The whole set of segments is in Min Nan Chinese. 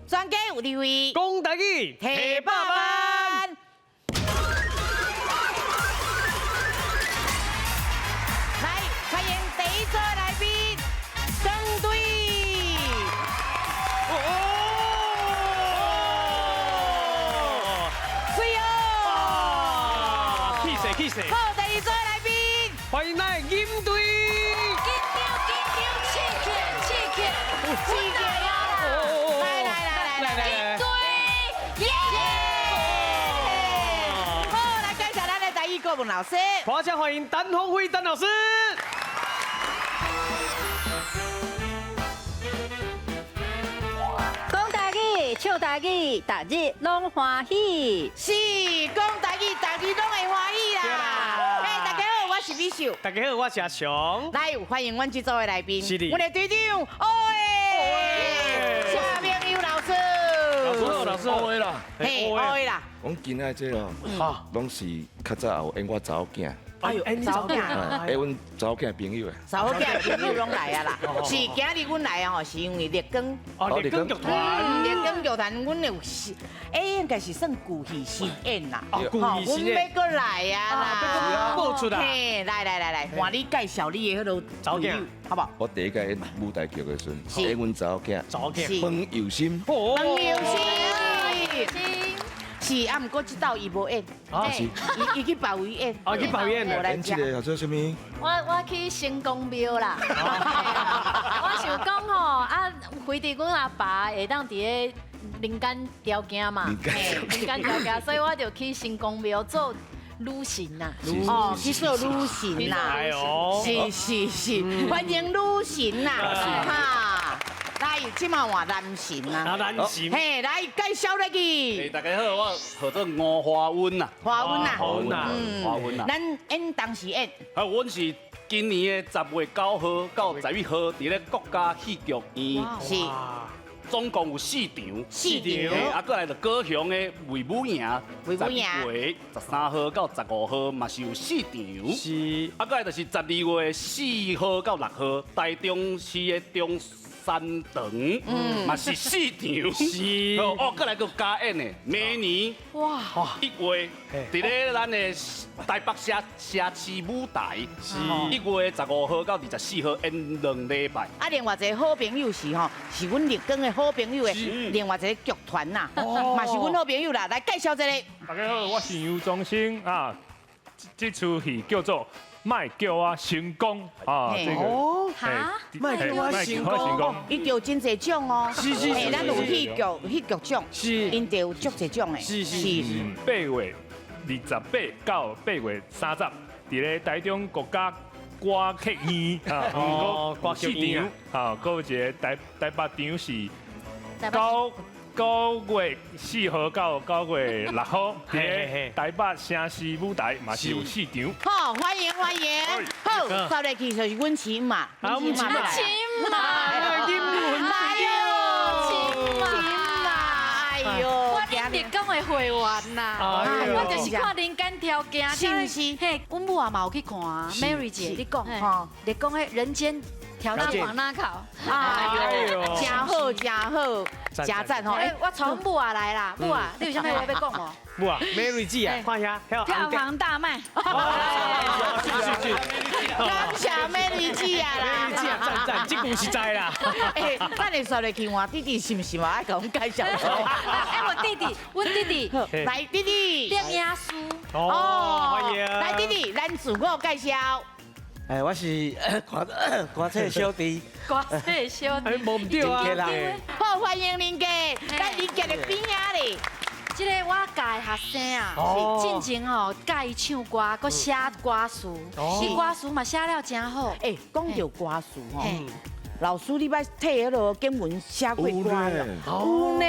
全家有智慧，講台語，提百萬。來，歡迎第一組來賓，鄧隊。水哦！氣勢氣勢！好，第二組來賓，歡迎咱的金隊。緊張緊張，刺激刺激，刺激啊！來來來來來來隊耶！好，來介紹咱的台語國文老師。歡迎歡迎陳鴻輝陳老師。講台語，唱台語，逐日攏歡喜。是，講台語，逐日攏會歡喜啦。嘿，大家好，我是美秀。大家好，我是阿雄。來，歡迎阮這組的來賓，是的阮的隊長，哦耶，謝明佑老師。老師好，老師好。啦，嘿，哦耶啦。阮今仔這哦，攏是較早有演我查某囝，哎呦，你查某囝哎，阮查某囝朋友的。查某囝朋友攏來啊啦。是今日阮來啊吼，是因為麗光，哦，麗光劇團。麗光劇團，阮有是，哎，應該是算舊戲新演啦。哦，舊戲新演。阮欲閣來啊啦。播出啦。嘿，來來來來，換你介紹你的彼个查某囝，好無？我第一屆演舞台劇的時陣，演阮查某囝，查某囝，彭有心。彭有心。是啊，毋過這道伊無演，是，伊去別位演，哦，去別位演。演這個叫做啥物？我去成功廟啦。我想講吼，啊，非得阮阿爸會當佇咧人間條件嘛，人間條件，所以我就去成功廟做女神啦。哦，去做女神啦，是是是，歡迎女神啦，哈。來，這馬換男神啊！男神，嘿，來介紹落去。大家好，我號做吳華溫啊。華溫啊，華溫啊，華溫啊。咱演當時演。啊，阮是今年的10月9號到11號，佇咧國家戲劇院。是。總共有四場。四場。啊，閣來就高雄的衛武營，11月13號到15號嘛是有四場。是。啊，閣來就是12月4號到6號，台中市的中山堂，嘛是四場，是哦，閣來閣加演的，明年哇，1月，佇咧咱的台北城城市舞台，是1月15號到24號演2禮拜。啊，另外一個好朋友是吼，是阮麗光的好朋友的，另外一個劇團呐，嘛是阮好朋友啦，來介紹一下。大家好，我是杨宗生啊，這齣戲叫做《莫叫我成功》啊，這個哈，莫叫我成功，伊得真濟獎哦，是是是，咱有戲劇戲劇獎，是，𪜶得足濟獎的，是是是。8月28到8月30，佇咧台中國家歌劇院啊，歌劇院啊，閣有一個台北場是9月4號到9月6號，佇台北城市舞台嘛是有四場。好，歡迎歡迎。好，接落去就是阮琴嘛，啊，阮琴嘛，琴嘛，金文哎呦，琴嘛，哎呦，我恁麗光的會員啦，我就是看人間條件，是毋是？嘿，阮母啊嘛有去看，Mary 姐，你講，你講彼人間條件往哪靠？哎呦，真好真好，真讚吼！哎，我從母啊來啦，母啊，你有啥物話欲講無？母啊，Mary 姐啊，看下票房大賣。是是是，感謝 Mary 姐啊啦，Mary 姐啊，讚讚，這句實在啦。哎，咱會煞落去換弟弟是毋是嘛？愛共阮介紹。哎，我弟弟，阮弟弟，來弟弟，電影師。哦，歡迎。來弟弟，咱自我介紹。哎，我是歌歌册小弟，歌冊小弟，哎，無毋對啊。好，歡迎林杰，來林杰的邊仔咧。這個我教的學生啊，進前吼教伊唱歌，閣寫歌詞，伊歌詞嘛寫了真好。哎，講著歌詞吼，老師你捌替彼个經文寫過歌有呢。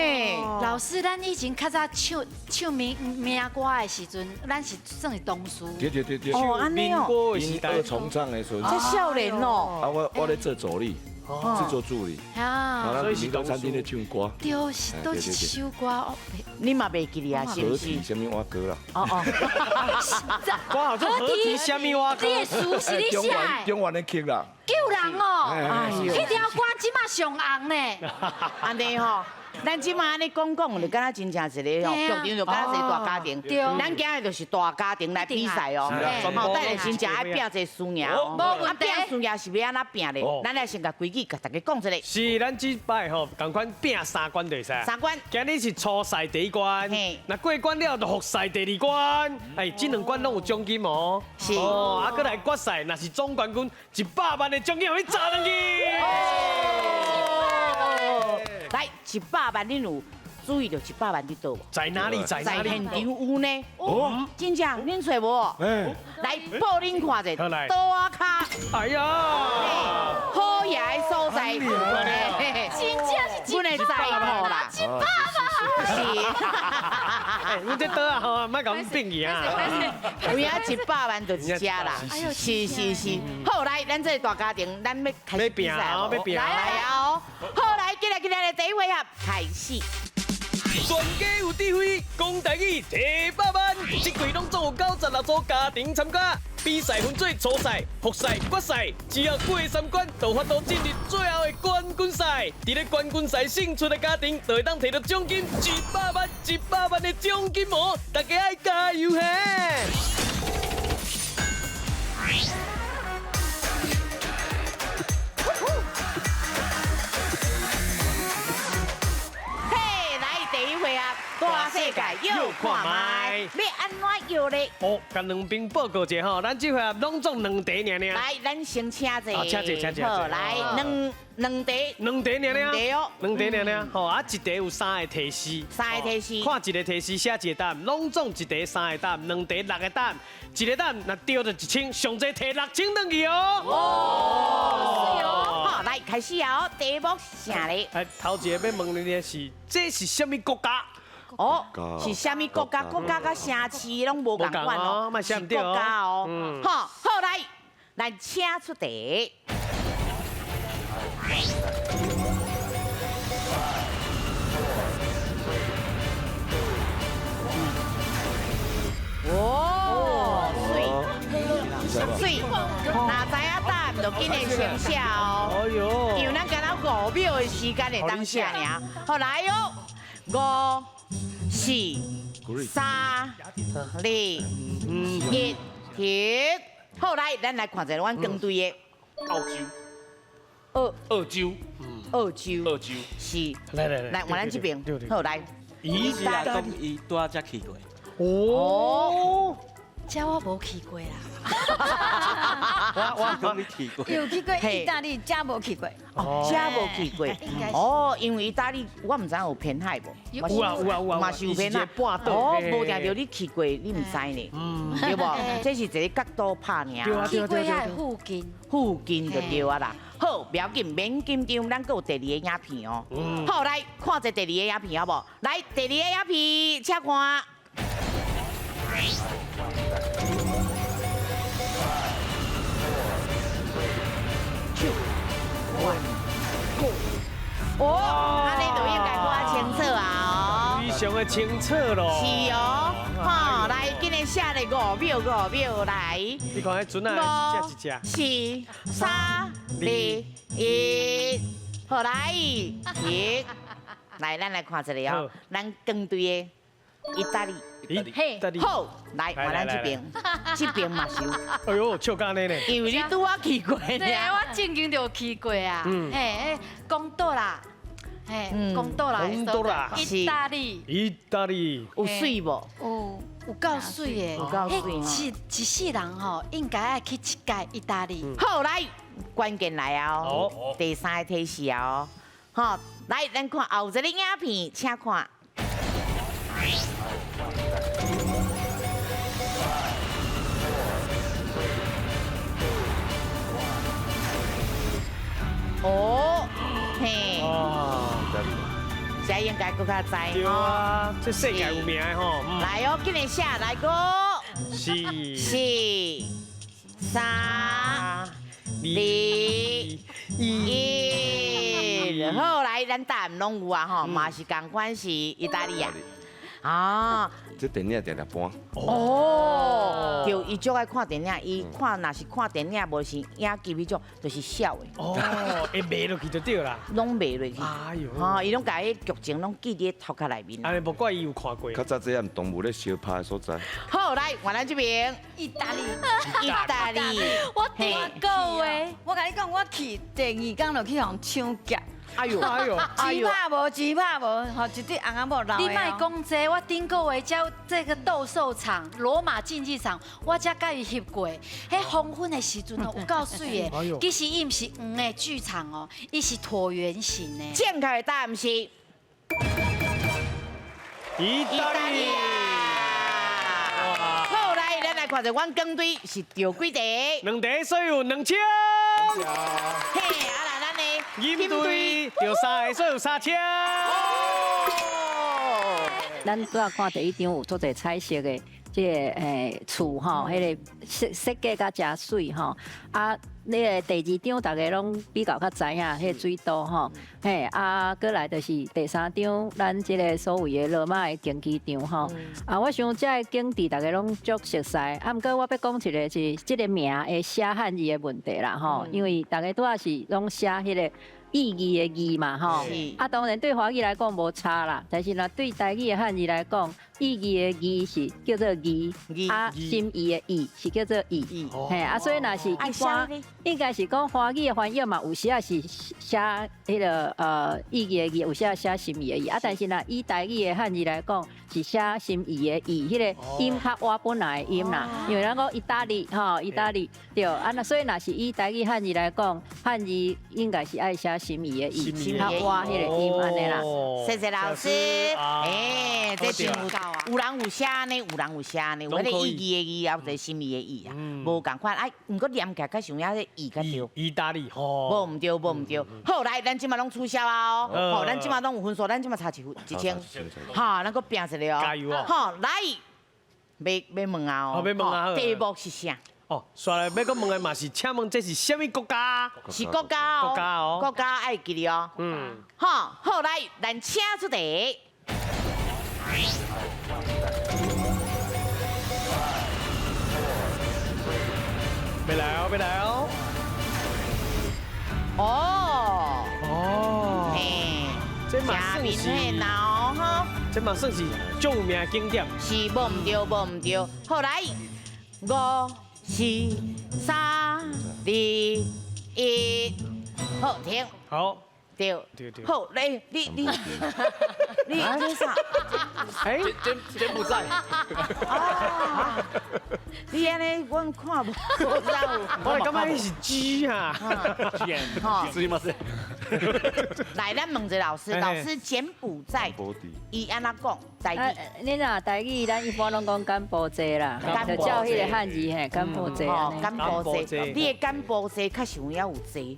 老師，咱以前較早唱唱民民歌的時陣，咱是算是同事。對對對對。哦，按呢哦。民歌重唱的時陣。這少年哦。啊，我咧做助理。制作助理。啊，所以民歌餐廳咧唱歌。對，是佗一首歌哦。你嘛袂記得啊？是毋是？啥物碗歌啦？哦哦。歌好做河堤啥物碗歌？你的词是你寫的？中原的曲啦。救人哦！彼條歌這馬上紅呢。按呢吼。咱這馬按呢講講，就敢若真正一个吼，劇場就敢若一个大家庭。咱今日就是大家庭來比賽哦。吼，等下真正愛拼一个輸贏哦。啊，拼輸贏是欲按怎拼咧？咱來先共規矩，共大家講一下。是，咱這擺吼，仝款拼三關就會使。三關。今日是初賽第一關，若過關了就複賽第二關。哎，這兩關攏有獎金哦。是。哦，啊，閣來決賽，若是總冠軍，100萬的獎金予你砸轉去。來100萬，恁有注意著100萬佇佗無？在哪裡？在哪裡？在現場有呢。哦，真正，恁揣無？來，報恁看者，桌仔跤。哎呀！好野的所在。真正是阮的財庫啦。100萬。是。哎，阮這桌仔吼，莫共阮變去啊。有影100萬就一隻啦。是是是。好，來，咱這個大家庭，咱欲開始比賽哦。來啊！好，來，進來進來，第一回合開始。全家有智慧，講台語提百萬，這季攏總有96組家庭參加。比賽分做初賽、複賽、決賽，只要過三關，就有法度進入最後的冠軍賽。佇咧冠軍賽勝出的家庭，就會當提著獎金100萬、100萬的獎金哦！大家愛加油嘿！大世界又看覓，欲按怎搖咧？哦，共兩邊報告一下吼，咱這回合攏總兩題爾爾。來，咱先請坐。請坐，請坐。好，來兩題。兩題爾爾。兩題哦。兩題爾爾。吼，啊，一題有三個提示。三個提示。看一個提示，寫一個答案，攏總一題三個答案，兩題六個答案，一個答案若對就1000，上濟提6000轉去哦。哦。好，來開始啊！題目啥咧？哎，頭一個欲問你的是，這是啥物國家？哦，是啥物國家？國家佮城市攏無仝款哦，是國家哦。好，好來，咱請出題。哦，媠，媠，若知影答案就緊來先寫哦。哎喲，因為咱敢若5秒的時間會當寫爾。好來喲，5、4、3、2、1，停。好，來，咱來看一下阮光隊的。澳洲。澳洲。澳洲。澳洲。是。來來來，來換咱這邊。好，來。伊是講伊拄仔才去過。哦。這我無去過啦。我講你去過。有去過意大利，這無去過。哦，這無去過。哦，因為意大利我毋知有偏海無。有啊有啊有啊，嘛是有偏海。哦，無定著你去過，你毋知呢。對無？這是一個角度拍爾。去過遐附近。附近就對啊啦。好，不要緊，免緊張，咱閣有第二個影片哦。好，來看一下第二個影片好無？來，第二個影片，請看。哦，按呢就應該較清楚啊！哦，非常的清楚咯。是哦，好，來，今日寫咧5秒5秒來。你看彼陣啊，一隻一隻。 4、3、2、1，好來，停。來，咱來看一下哦，咱光隊的意大利。嘿，好，來，換咱這邊，這邊嘛是有。哎喲，笑甲按呢呢。因為你拄仔去過。對，我正經就有去過啊。嘿，講倒啦，嘿，講倒啦，意大利。意大利。有媠無？有，有夠媠的。有夠媠彼一世人吼，應該愛去一屆意大利。好，來，關鍵來啊！哦，第三個提示啊！好，來，咱看後一个影片，請看。哦，嘿，這應該閣較知對啊，這世界有名的吼。來哦，緊來寫來個。4、4、3、二、一，好，來，咱答案攏有啊，吼，嘛是仝款是意大利啊。啊，這電影定定播。哦，對，伊足愛看電影，伊看若是看電影，無是影集彼種，就是痟的。哦，會迷落去就對啦。攏迷落去。哎喲。吼，伊攏共彼劇情攏記佇頭殼內面。按呢無怪伊有看過。較早這樣動物咧相拍的所在。好，來，換咱這邊。意大利。意大利。我頂個月，我共你講，我去第二工就去予人搶劫。哎呦，哎呦，錢拍無，錢拍無，吼一對翁仔某鬧。你莫講這，我頂個月才這個鬥獸場，羅馬競技場，我才共伊翕過。彼黃昏的時陣哦，有夠媠的。其實伊毋是圓的劇場哦，伊是橢圓形的。正確的答案是意大利。好，來，咱來看著阮港隊是著幾題？兩題，所以有2000。嘿，啊啦，咱的金隊著三个，所以有3000。咱拄仔看第一張有足濟彩色的這个厝吼，彼个設計甲誠媠吼。啊，那个第二張大家攏比較較知影，彼个水都吼。嘿，啊，閣來就是第三張，咱這个所謂的羅馬的競技場吼。啊，我想這个景致大家攏足熟悉。啊，毋過我欲講一个是這个名的寫漢字的問題啦吼，因為大家拄仔是攏寫彼个意義的義嘛吼，啊當然對華語來講無差啦，但是若對台語的漢字來講，意義的義是叫做義，啊心意的意是叫做意，嘿啊所以若是一般應該是講華語的翻譯嘛，有時仔是寫彼个意義的義，有時仔寫心意的意，啊但是若以台語的漢字來講，是寫心意的意，彼个音較倚本來的音啦，因為咱講意大利吼，意大利對，啊那所以若是以台語漢字來講，漢字應該是愛寫心意的意，較倚彼个音按呢啦。謝謝老師。欸，這真有有人有寫呢，有人有寫呢，有彼個意義的意，也有一個心意的意啊，無仝款。啊，毋過念起來較像遐個意較對。意大利吼。無毋對，無毋對。好，來，咱這馬攏取消啊哦。好，咱這馬攏有分數，咱這馬差一分一千。哈，咱閣拼一個哦。加油哦。好，來，欲問啊哦。欲問啊。題目是啥？哦，煞來欲閣問的嘛是，請問這是啥物國家？是國家哦。國家哦。國家愛記得哦。嗯。好，好來，咱請出題。欲來哦，欲來哦。哦。哦。嘿。這嘛算是。這嘛算是足有名的景點。是，無毋對，無毋對。好來，5、4、3、2、1，好停。好。對。對。好，來，你這啥？哎，柬埔寨。啊！你按呢，阮看無。我感覺你是 G 啊。すみません。來，咱問一下老師，老師柬埔寨，伊按怎講？台語。恁啊，台語咱一般攏講柬埔寨啦，就照彼個漢字嘿，柬埔寨。柬埔寨，你的柬埔寨較像遐有濟。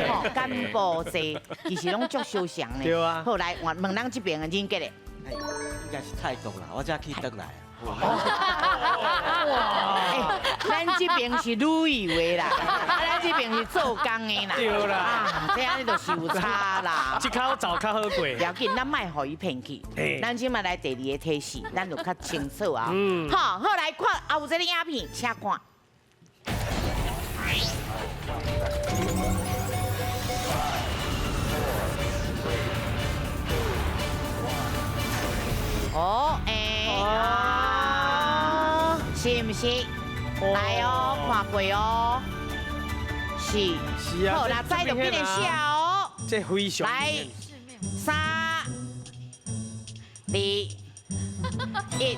吼，柬埔寨其實攏足相像的。對啊。好，來，問咱這邊的任傑的。應該是泰國啦，我才去轉來。哇！咱這邊是旅遊的啦，啊，咱這邊是做工的啦。對啦，這按呢就是有差啦。這口走較好過。不要緊，咱莫予伊騙去。咱這馬來第二个提示，咱就較清楚啊。好，好來看，後有這个影片，請看。哦，欸，是毋是？來哦，看過哦，是。是啊。好，若知就緊來寫哦。這非常。來，3、2、1，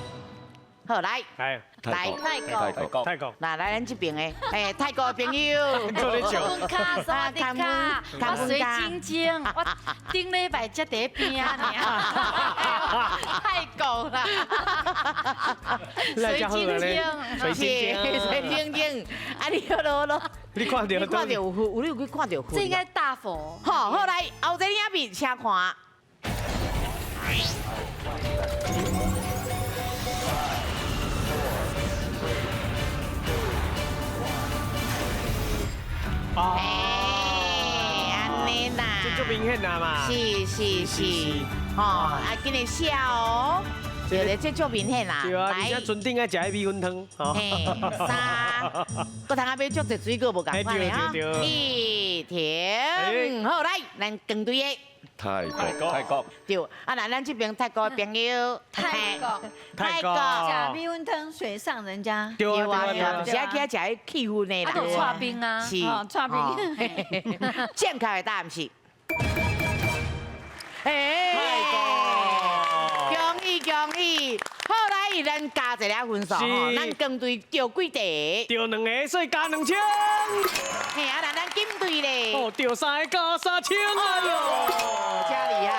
好來。來。來泰國，泰國。來來，咱這邊的，欸，泰國的朋友。阮卡，薩瓦迪卡，我水晶晶，我頂禮拜才佇邊仔爾。泰國啦。水晶晶，水晶晶，水晶晶，啊你好咯咯。你看著，你看著有佛，有你有去看著佛。這應該大佛。好，好來，後一个影片，請看。哦，哎，按呢啦，這足明顯啦嘛。是是是，吼，啊，緊來寫哦，對，這足明顯啦。對啊，而且船頂愛食彼米粉湯。嘿，三，閣通啊買足濟水果無仝款的哈。一停，好來，咱光隊的。泰國，泰國，對，啊，那咱這邊泰國的朋友，泰國，泰國，食米粉湯，水上人家，對啊對啊，就是愛去遐食彼氣氛的啦，啊，就剉冰啊，是，剉冰，正確的答案是，哎，泰國，恭喜恭喜，好來，咱加一个分數吼，咱光隊著幾題？著兩个，所以加2000。嘿啊，那咱金隊咧？哦，著3个加3000啊喲，真厲害！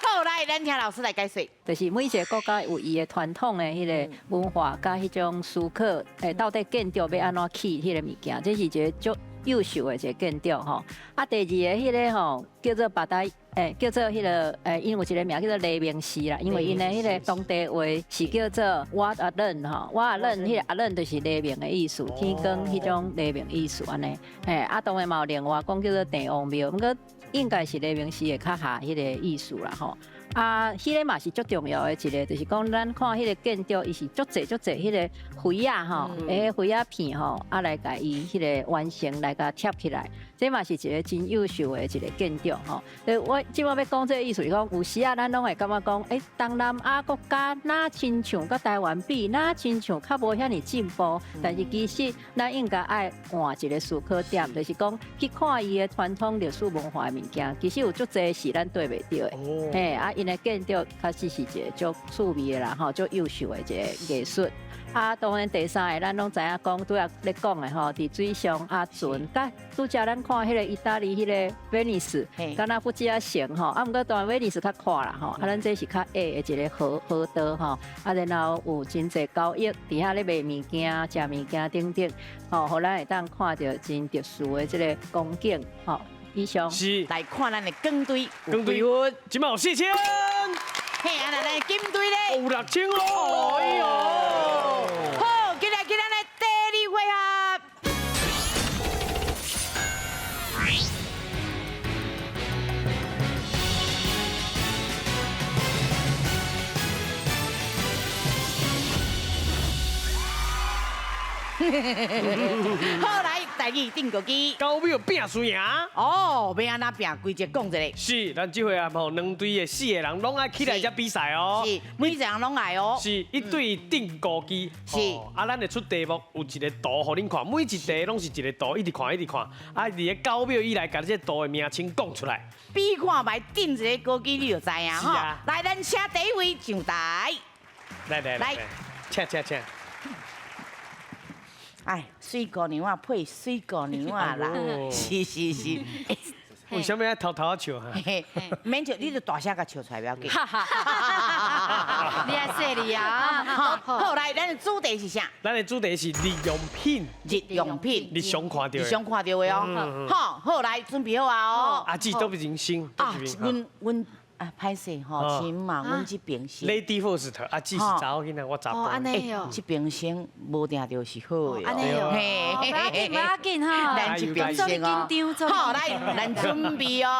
好，來，咱請老師來解說。就是每一个國家有伊的傳統的彼个文化，佮彼種思考，到底建築欲按怎起彼个物件，這是一个足優秀的一个建築吼。啊，第二个彼个吼叫做巴達，叫做彼个，𪜶有一个名叫做黎明寺啦，因為𪜶的彼个當地話是叫做我阿冷吼，我阿冷，彼个阿冷就是黎明的意思，天光彼種黎明意思按呢。嘿，啊，當然嘛有另外講叫做帝王廟，毋過應該是黎明寺會較合彼個意思啦吼。啊，彼个嘛是足重要的一个，就是講咱看彼個建築，伊是足濟足濟彼个灰仔吼，灰仔片吼，啊來共伊彼个完成來共貼起來，這嘛是一个真優秀的一个建築吼。我這擺欲講這个意思是講，有時啊，咱攏會感覺講，東南亞國家哪親像佮台灣比，哪親像較無遐爾進步，但是其實咱應該愛換一个思考點，就是講去看伊的傳統歷史文化的物件，其實有足濟是咱對袂著的，嘿啊。𪜶的建築確實是一个足趣味的啦，吼，足優秀的一个藝術。啊，當然第三个，咱攏知影講，拄仔咧講的吼，佇水上啊船，佮拄才咱看彼个意大利彼个威尼斯，敢若不止仔城吼，啊，毋過當然威尼斯較闊啦吼，啊，咱這是較矮的一个河河道吼，啊，然後有真濟交易，佇遐咧賣物件、食物件等等，吼，予咱會當看著真特殊的這个風景，吼。以上是來看咱的光隊，光隊分，這擺有4000，嘿，啊，咱的金隊咧有6000咯，哎喲，好，進來，進來，來第二回合。好，來，台語頂國機9秒拼輸贏。哦，欲按怎拼？規則講一下。是，咱這回啊，吼，兩隊的4個人攏愛起來遮比賽哦。是，每一個人攏愛哦。是，一隊頂高機。是。啊，咱會出題目，有一個圖予恁看，每一題攏是一個圖，一直看，一直看。啊，佇咧9秒以內，共這個圖的名稱講出來。比看覓頂一个高機，你就知影吼。來，咱請第一位上台。來來來，請請請。哎，水姑娘啊，配水姑娘啊啦，是是是。為啥物愛偷偷仔笑？免笑，你就大聲共笑出來，不要緊。你愛說你啊！好，來，咱的主題是啥？咱的主題是日用品。日用品。日常看著的。日常看著的哦。好，好，來，準備好啊哦。阿姊都是先。啊，阮。啊，歹勢吼，親嘛，阮這邊先。 Lady first，阿姊是查某囡仔，我查埔。哦，按呢哦。這邊先無定著是好的。按呢哦。嘿，無要緊，無要緊哈。咱這邊先哦。好，來，咱準備哦。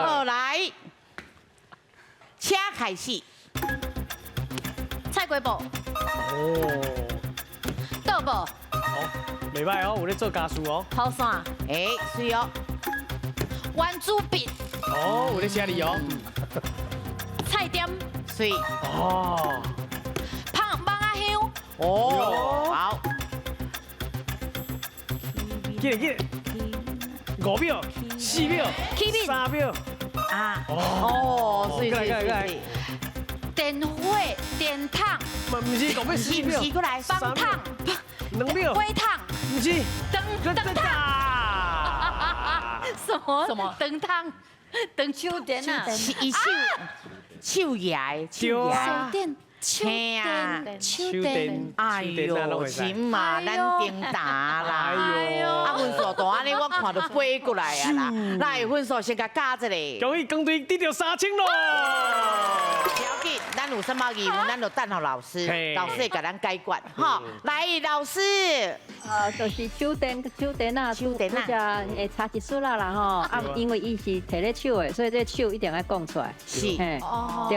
好，來，請開始。菜瓜布。哦。豆布。好，袂歹哦，有咧做家事哦。雨傘。欸，媠哦。圓珠筆。哦，有咧寫字哦。菜點。媠。哦。香蠓仔香。哦，好。緊來緊來。5秒、4秒、3秒。啊。哦，媠媠媠。電火、電筒。毋是，5秒、4秒。是過來。棒燙。2秒。火燙。毋是。燈燈燙。什麼？什麼？燈燙。燈手電啊！伊手手舉的，手電。手電，手電，哎喲，起碼咱叮當啦，啊分數大按呢，我看著飛過來啊啦，來分數先共加一个。恭喜江隊得著3000咯！不要緊，咱有啥物疑問，咱就等候老師，老師會共咱解決。吼，來老師。就是手電手電仔，手電仔會差一絲仔啦吼。啊，因為伊是提咧手的，所以這手一定愛講出來。是。對，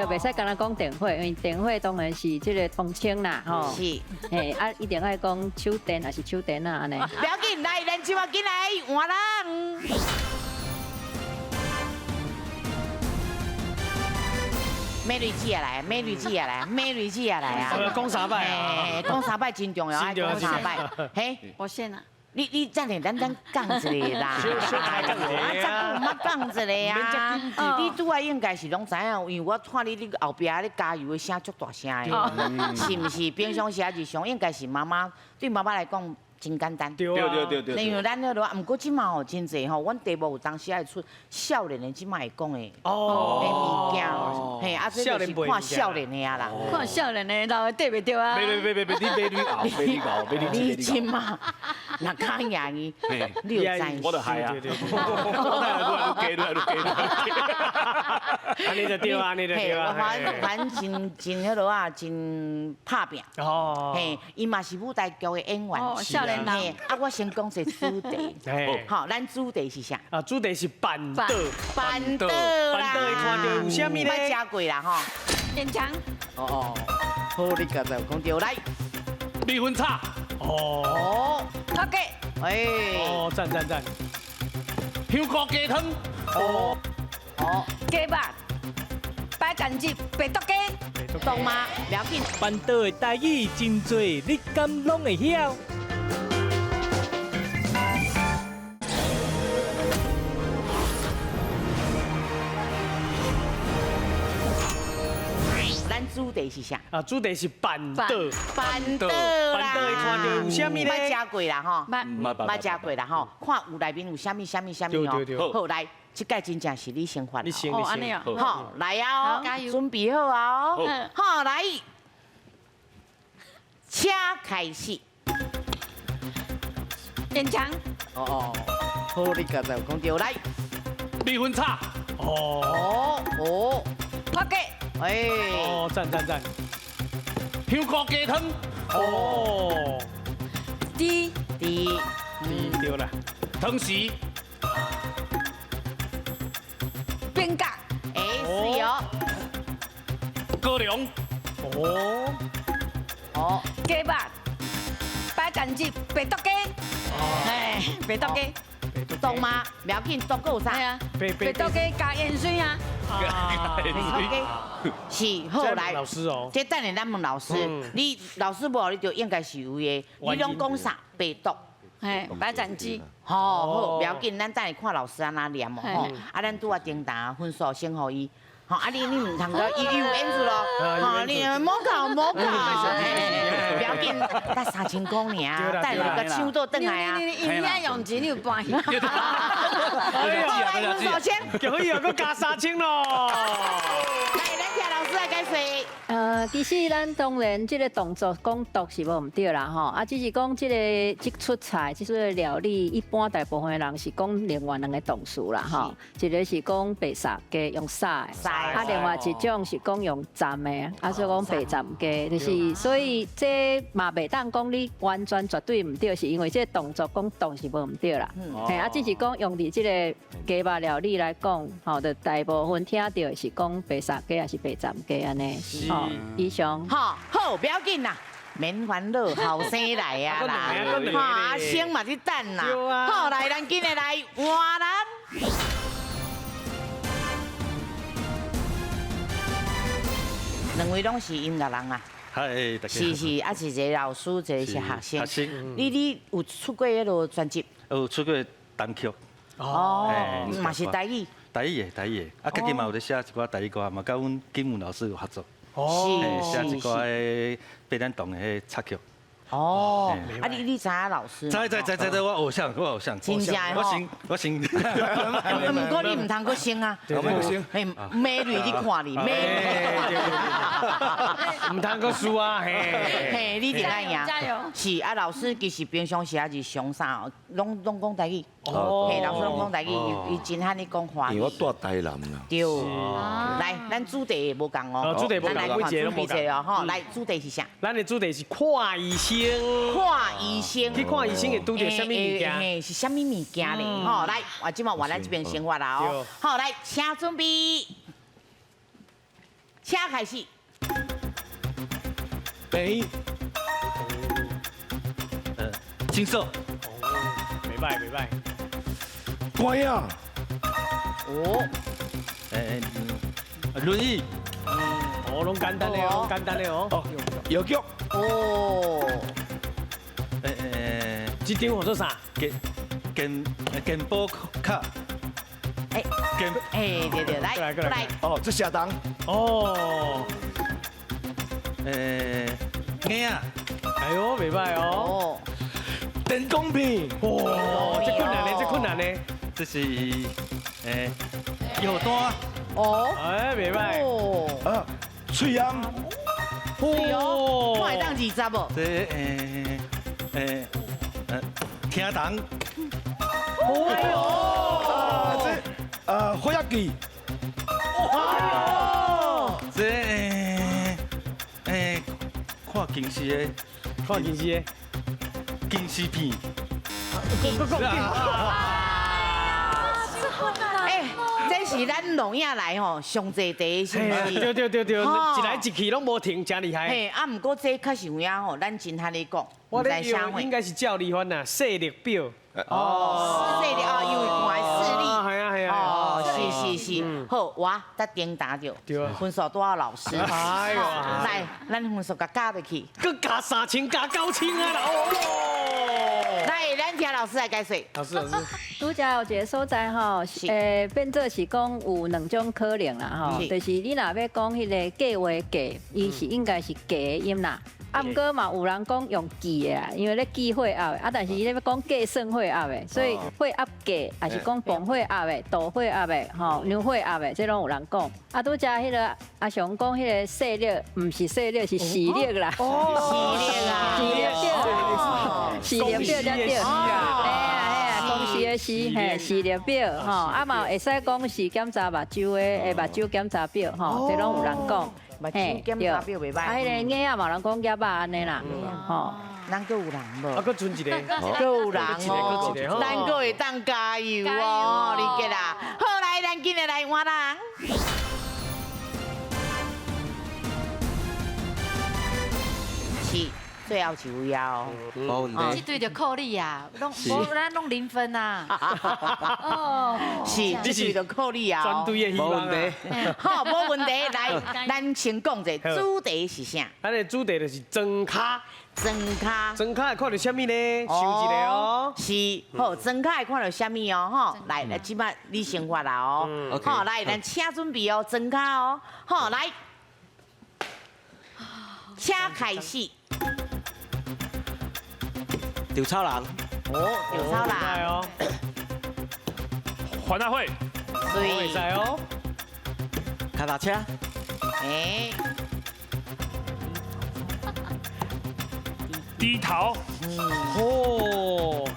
袂使干焦講電火，因為電火當然是這個通稱啦，吼。是。嘿，啊，一定愛講手電還是手電仔按呢。不要緊，來，咱這馬緊來換人。美女姐也來，美女姐也來，美女姐也來啊！講三擺啊！講三擺真重要，愛講三擺。嘿，我先啊。你等下，咱講一个啦。小開講一个啊，這久毋捌講一个啊。你拄仔應該是攏知影，因為我看你你後壁咧加油的聲足大聲的，是毋是？平常時啊日常應該是媽媽對媽媽來講真簡單。對對對對。因為咱彼落，毋過這馬吼真濟吼，阮題目有當時愛出少年的這馬會講的物件，嘿，啊，這就是看少年的啊啦。看少年的老的對袂著啊。別別別別，你美女熬，美女熬，美女你這馬若敢贏伊，你就知。我就害啊。我來愈來愈加，愈來愈加。按呢就對啊，按呢就對啊。反正真真彼落啊，真拍拚。哦。嘿，伊嘛是舞台劇的演員。少年人。啊，我先講一個主題。好，咱主題是啥？啊，主題是辦桌。辦桌啦。辦桌會看著有啥物咧？捌食過啦吼。現場。哦。好，你剛才有講著來。米粉炒。哦。頭家。哎。哦，讚讚讚。香菇雞湯。哦。哦。雞肉。白斬雞，白肚雞。懂嗎？不要緊。辦桌的台語真濟，你敢攏會曉？咱主題是啥？啊，主題是辦桌。辦桌啦。辦桌會看著有啥物咧？捌食過啦吼，捌食過啦吼，看有內面有啥物啥物啥物哦。好來，這擺真正是你先發。你先，你先。好，來啊，準備好啊，好來，請開始。現場。哦，好，你剛才有講著來。米粉炒。哦。哦。頭家。哎。哦，讚讚讚。香菇雞湯。哦。豬。豬。豬對啦。湯匙。冰格。哎，是哦。高粱。哦。哦。雞肉。白斬雞，白肚雞。哎，白肚雞。懂嗎？不要緊，毒閣有啥？啊。白肚雞加鹽水啊。白肚雞。是，好來。老師哦。這等下咱問老師，你老師無你就應該是有的。你攏講啥？白肚。嘿，白斬雞。好，好，不要緊，咱等下看老師按怎念哦。吼，啊，咱拄仔叮當分數先予伊。吼，啊你毋通閣伊有演出咯。吼，你莫搞莫搞，不要緊，才3000塊爾，等下閣搶倒轉來啊。你你遐用錢，你有搬去？來，分數先。可以啊，閣加3000咯。來，咱聽老師來解釋。其實咱當然這個動作講毒是無毋對啦吼，啊，只是講這個這出菜、這出料理，一般大部分的人是講另外兩個動詞啦吼，一個是講白殺雞用殺的，啊，另外一種是講用斬的，啊，所以講白斬雞，就是所以這嘛袂當講你完全絕對毋對，是因為這個動作講毒是無毋對啦，嘿，啊，只是講用佇這個雞肉料理來講，吼，就大部分聽著是講白殺雞還是白斬雞按呢，吼。以上，好，好，不要緊啦，免煩惱，後生來啊啦，阿星嘛佇等啦，好來，咱緊來來換人。兩位攏是音樂人啊，是是，啊是一個老師，一個是學生。你有出過彼个專輯？有出過單曲。哦，嘛是台語。台語的，台語的，啊，家己嘛有咧寫一寡台語歌，嘛佮阮金文老師有合作。哦，寫一寡彼白蘭洞的彼插曲。哦，啊你知影老師？知知知知知，我偶像，我偶像。真正的我先我先。毋過你毋通閣升啊！嘿，美女你看你，美女。毋通閣輸啊！嘿，嘿，你一定愛贏。加油！是啊，老師其實平常時也是上啥哦，攏講台語。哦。嘿，老師攏講台語，伊真罕咧講華語。因為我住台南啦。對。來，咱主題無仝哦。主題無仝，每一個攏無仝哦。吼，來，主題是啥？咱的主題是看醫生。看醫生。去看醫生會拄著啥物物件？嘿，是啥物物件咧？吼，來，我這擺換咱這邊生活啦哦。好，來，請準備，請開始。白。金色。袂歹袂歹。乖啊。哦。輪椅。哦，攏簡單的哦，簡單的哦。哦，藥局。哦。這張號做啥？健保卡。哎，哎，對對，來來。哦，這下單。哦。眼仔。哎喲，袂歹哦。電光片。哇，這困難呢，這困難呢。這是藥單。哦。哎，袂歹。哦。啊，喙罨。哦。看會當20無？這聽筒。哎喲。啊，這血壓計。哎喲。這看近視的，看近視的，近視片。哎，這是咱龍影來吼上濟題，是毋是？對對對對，一來一去攏無停，真厲害。嘿，啊，毋過這確實有影吼，咱真罕咧講。我咧用應該是趙麗歡呐，視力表。哦，視力哦，因為看視力。係啊係啊。哦，是是是，好，我才叮當著，分數拄好老師。哎呦，來，咱分數共加落去。閣加3000，加9000啊啦！哦。來，咱聽老師來解說。老師，老師。拄才有一個所在吼，變做是講有兩種可能啦吼，就是你若欲講彼個計劃計，伊是應該是計的音啦。啊，毋過嘛有人講用記的啊，因為咧記血壓的，啊，但是伊咧欲講計算血壓的，所以血壓計也是講磅血壓的、度血壓的、吼量血壓的，這攏有人講。啊，拄才彼個阿雄講彼個視力，毋是視力，是視力啦。哦，視力啊，視力表，視力表才對。嘿啊嘿啊，公司的視，嘿，視力表，吼，啊嘛會使講是檢查目睭的，目睭檢查表，吼，這攏有人講。目睭檢查表袂歹，啊，彼個眼仔嘛，人講夾仔按呢啦，吼，咱閣有人無？啊，閣剩一個，閣有人哦，咱閣會當加油哦，你記啦。好，來，咱今日來換人。是。最後一位啊！無問題。這對就靠你啊，攏無咱攏零分啊。哦，是，這對就靠你啊。全隊的希望。無問題。好，無問題。來，咱先講者主題是啥？咱的主題就是裝跤。裝跤。裝跤會看到啥物呢？想一下哦。是，好，裝跤會看到啥物哦？吼，來，來，這擺你先發啦哦。好，來，咱請準備哦，裝跤哦。好，來，請開始。稻草人，哦，稻草人哦，環大會，對，會哦，腳踏車，哎，低頭，哦，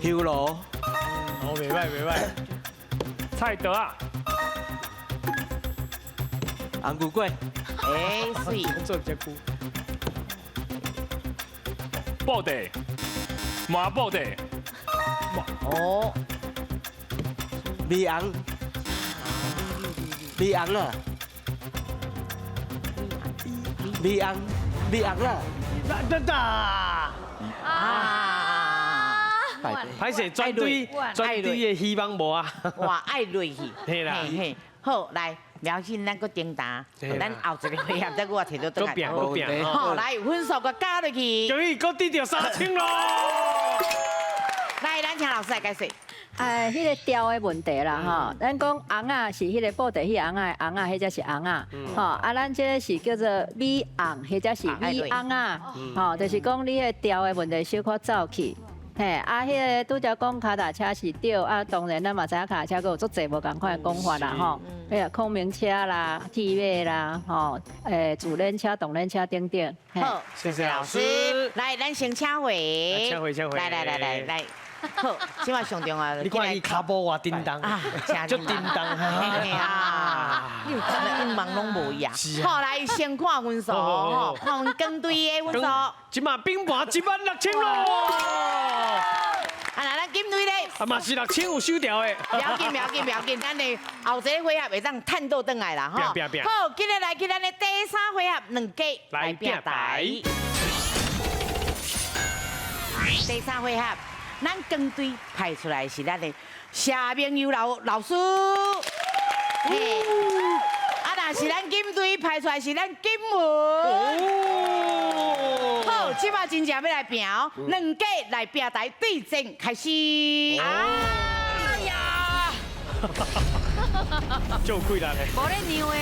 香爐，哦，袂歹袂歹，菜德啊，紅龜粿，哎，媠，做這久。布袋，麻布袋，哦，米红，米红啊，米红，米红啊，哒哒啊！歹势，全队全队的希望无啊！哇，愛落去，嘿啦，嘿，好，來。苗信，咱閣叮當，咱後一個回合再閣我提到轉來。閣拼，好，來分數閣加落去。恭喜閣得著3000咯！來，咱請老師來解說。哎，彼个调的问题啦吼，咱讲尪仔是彼个布袋戏尪仔的尪仔，彼才是尪仔，吼啊，咱这个是叫做米尪，彼才是米尪仔，吼，就是讲你彼个调的问题小可走去。嘿，啊，彼个拄才讲跤踏车是对，啊，当然咱嘛知影跤踏車閣有足濟無仝款的講法啦，吼，彼個孔明車啦、鐵馬啦，吼，自輪車、動輪車等等。好，謝謝老師。來，咱先請回。請回，請回。來來來來來。好，這擺上重要。你看伊跤步偌叮當啊，足叮當啊！你有看到忙攏無一樣。好，來先看分數，吼，看阮光隊的分數。這馬平盤16000咯。啊，那咱金隊咧？啊嘛是6000有收掉的。不要緊，不要緊，不要緊，咱的後一個回合會當趁倒轉來啦，吼。好，今日來去咱的第三回合，兩家來拼台。第三回合。咱光隊派出來是咱的謝明佑老老師，啊，若是咱金隊派出來是咱金文。好，這擺真正欲來拼哦，兩家來拼台對戰開始。哎呀！就貴啦咧。無咧讓的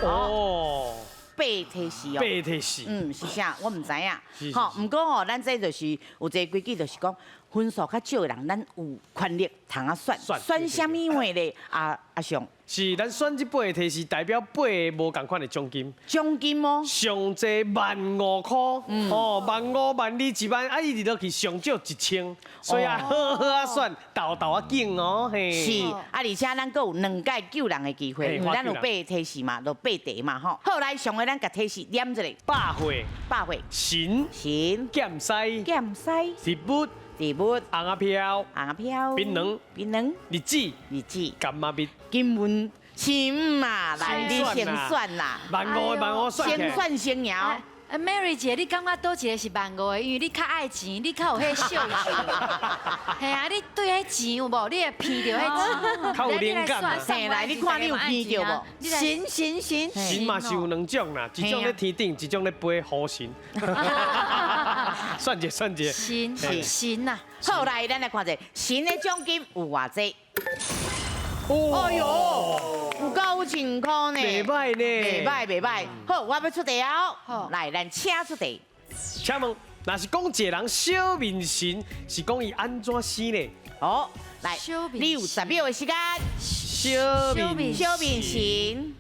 哦。哦。八提示哦，八提示，是啥？我毋知影。吼，毋過吼，咱這就是有一个規矩，就是講分數較少的人，咱有權力通啊選，選啥物話咧？阿阿尚，是咱選這八個提示，代表八個無仝款的獎金。獎金哦，上濟15000箍，哦，15000、12000、1萬，啊，伊直落去上少1000，所以啊，好好啊選，沓沓仔揀哦，嘿。是，啊，而且咱閣有兩擺救人的機會，因為咱有八個提示嘛，就八題嘛，吼。好，來，上個咱共提示念一下。百貨，百貨，神，神，劍西，劍西，植物，植物，尪仔飄，尪仔飄，檳榔，檳榔，日子，日子，柑仔蜜，金文，心嘛，來你先選啦， 15000 15000選，先選先贏。 Mary 姐，你感覺佗一個是15000的？因為你較愛錢，你較有彼秀氣。嘿啊，你對彼錢有無？你會鼻著彼錢，較有靈感。嘿，來，你看你有鼻著無？神神神神嘛是有兩種啦，一種咧天頂，一種咧飛雨神。算者算者。神神啊！好，來，咱來看者神的獎金有偌濟？哎呦，有9000箍呢，袂䆀呢，袂䆀袂䆀。好，我欲出題哦。來，咱請出題。請問，若是講一個人小面神，是講伊按怎生呢？好，來，你有10秒的時間。小面小面神，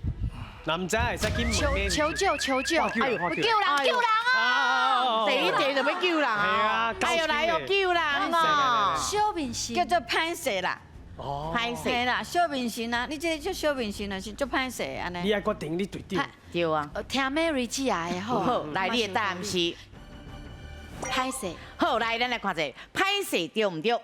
若毋知會使緊問。求救求救！哎呦，救人救人啊！第一題就欲救人啊！哎呦，來哦，救人哦！小面神叫做歹勢啦。歹勢啦，小面神啊！你這叫小面神啊，是足歹勢按呢。你愛決定你隊長。對啊。聽 Mary 姐的好。好，來你的答案是歹勢。好，來咱來看者，歹勢對毋對？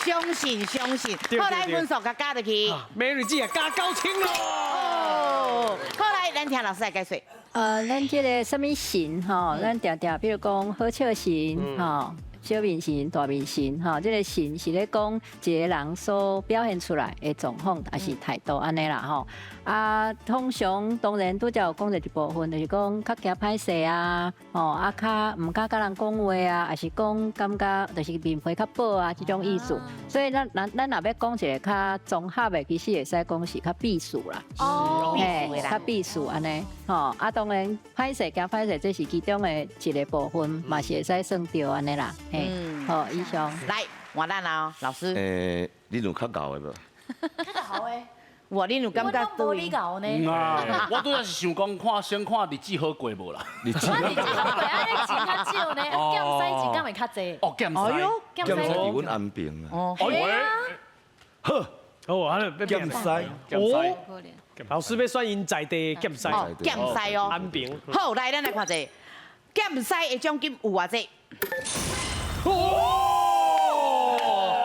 相信相信。好，來分數共加入去。 Mary 姐啊，加9000咯。好，來咱聽老師來解說。咱這个啥物神吼，咱定定比如講好笑神吼，小面神、大面神吼，這个神是咧講一个人所表現出來的狀況，抑是態度按呢啦吼。啊，通常當然拄才有講著一部分，就是講較驚歹勢啊，吼啊較毋敢佮人講話啊，抑是講感覺就是面皮較薄啊，這種意思。所以咱咱若欲講一个較綜合的，其實會使講是較避暑啦，哦，較避暑按呢，吼啊，當然歹勢驚歹勢，這是其中的一个部分，嘛是會使算著按呢啦，嘿，好，以上。來，換咱啦，老師。你有較𠢕的無？較𠢕的。哇，你有感覺對？你𠢕呢？我拄才是想講，看先看日子好過無啦。日子好過，啊，你錢較少呢，啊，減西錢敢會較濟？哦，減西。減西佇阮安平啊。哦。好。好啊，減西。哦。老師欲選𪜶在地減西。減西哦。安平。好，來，咱來看者，減西的獎金有偌濟？哦。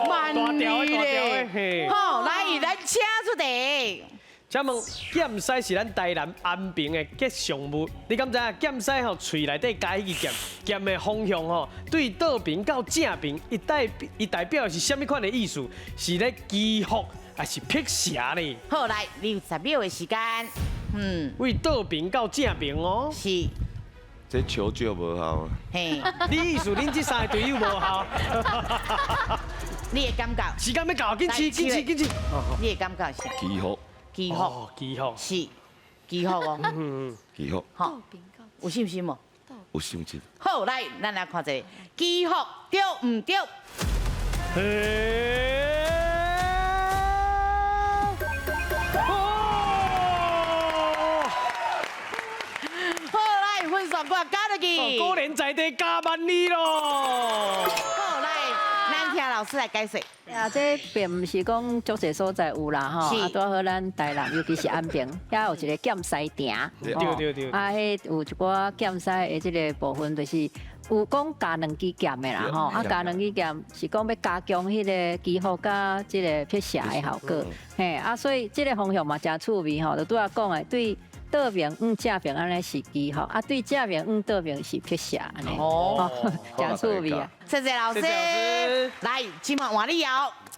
萬二咧。好，來，咱請出題。請問劍獅是咱台南安平的吉祥物，你敢知影劍獅吼喙內底咬彼支劍，劍的方向吼對倒爿到正爿，伊代表的是啥物款的意思？是咧祈福，還是辟邪呢？好，來，你有10秒的時間。為倒爿到正爿哦。是。這求救無效。嘿。你意思恁這三個隊友無效？你的感覺？時間欲到，緊試緊試緊試。你的感覺是？祈福。祈福。祈福。是。祈福哦。祈福。好。有信心無？有信心。好，來，咱來看一下，祈福對毋對？嘿。好，來，分數我加落去。果然在地加萬里咯。好，來，咱聽老師來解釋。啊，這並毋是講足濟所在有啦吼，啊，拄好咱台南，尤其是安平，遐有一個劍獅埕。對對對。啊，彼有一寡劍獅的這個部分，就是有講加兩支劍的啦吼，啊，加兩支劍是講欲加強彼個祈福佮這個辟邪的效果。嘿，啊，所以這個方向嘛誠趣味吼，就拄仔講的對倒爿往正爿按呢是祈福，啊，對正爿往倒爿是辟邪按呢。哦，誠趣味啊！謝謝老師。來，這馬換你搖，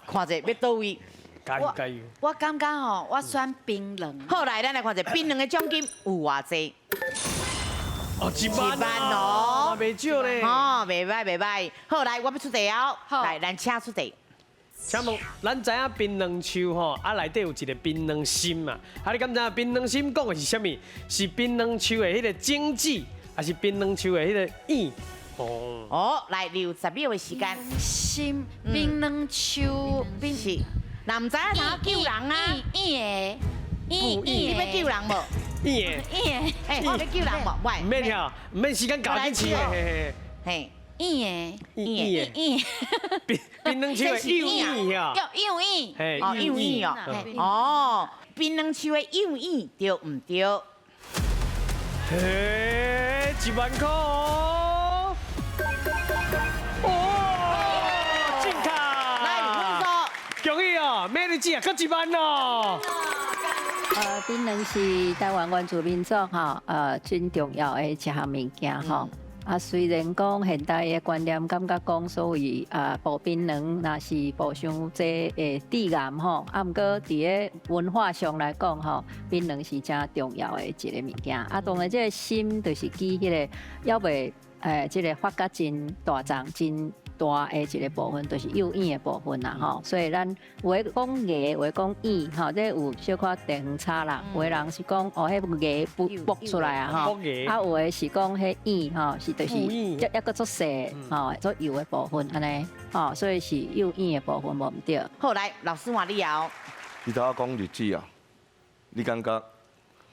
看者欲佗位。加油加油！我感覺吼，我選檳榔。好，來，咱來看者檳榔的獎金有偌濟？哦，1萬哦，袂少咧。哦，袂䆀袂䆀。好，來，我欲出題哦。來，咱請出題。請問，咱知影檳榔樹吼，啊內底有一個檳榔心嘛？啊，你敢知影檳榔心講的是啥物？是檳榔樹的彼個種子，還是檳榔樹的彼個葉？哦。哦，來，留10秒的時間。心檳榔樹，是。若毋知影怎救人啊？葉的，葉你欲救人無？葉的。葉的。欸，我欲救人無？喂。毋免遐，毋免時間搞緊試。嘿。葉的，葉的，檳榔樹的幼葉啊，幼葉，哦，幼葉哦，哦，檳榔樹的幼葉對毋對？嘿，1萬塊哦，哦，進卡，來，分數，恭喜哦，美麗姐啊，閣1萬哦。檳榔是台灣原住民族吼，真重要的一項物件吼。啊，雖然講現代的觀念感覺講所謂啊補檳榔，若是補傷濟會致癌吼，啊，毋過佇咧文化上來講吼，檳榔是誠重要的一個物件。啊，當然這個心就是指彼個猶未這個發覺真大眾真大的一個部分，就是幼葉的部分啦吼。所以咱有的講芽，有的講葉吼，這有小可地方差啦。有的人是講哦，彼芽剝出來啊吼，啊有的是講彼葉吼，是就是抑閣足細吼，足幼的部分按呢吼，所以是幼葉的部分無毋對。好，來，老師換你搖。你頭仔講日子啊，你感覺？